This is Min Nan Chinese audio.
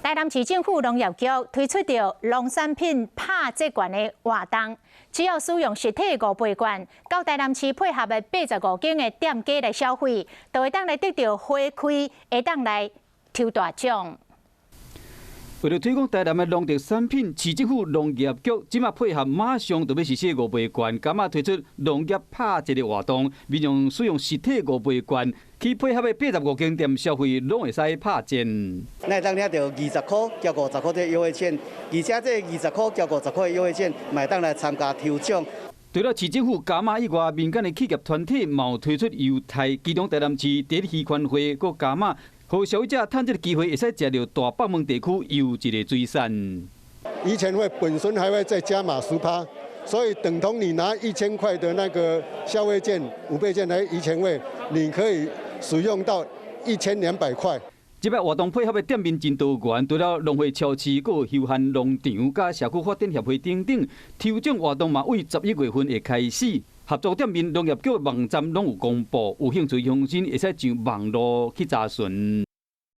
台南市政府農業局推出著農產品拍折券的活動，只要使用實體五倍券，到台南市配合的85間的店家來消費，就會當來得著回饋，會當來抽大獎。為著推廣台南的農特產品，市政府農業局這馬配合馬上就欲實施五倍券，加碼推出農業拍折的活動，民眾使用實體五倍券去配合的85間店消費，攏會使拍折。咱會當領著20箍加50箍這優惠券，而且這20箍加50箍的優惠券，嘛會當來參加抽獎。除了市政府加碼以外，民間的企業團體嘛有推出優待，其中台南市第一漁權會閣加碼，予消費者趁這个機會，會使食著大北門地區優質的水產。漁權會本身還會再加碼10%，所以等同你拿1000塊的那個消費券、五倍券來漁權會，你可以使用到1200塊。這擺活動配合的店面真多元，除了農會超市、閣有休閒農場、佮社區發展協會等等，抽獎活動嘛，對11月份會開始。合作店面農業局網站攏有公布，有興趣鄉親會使上網路去查詢。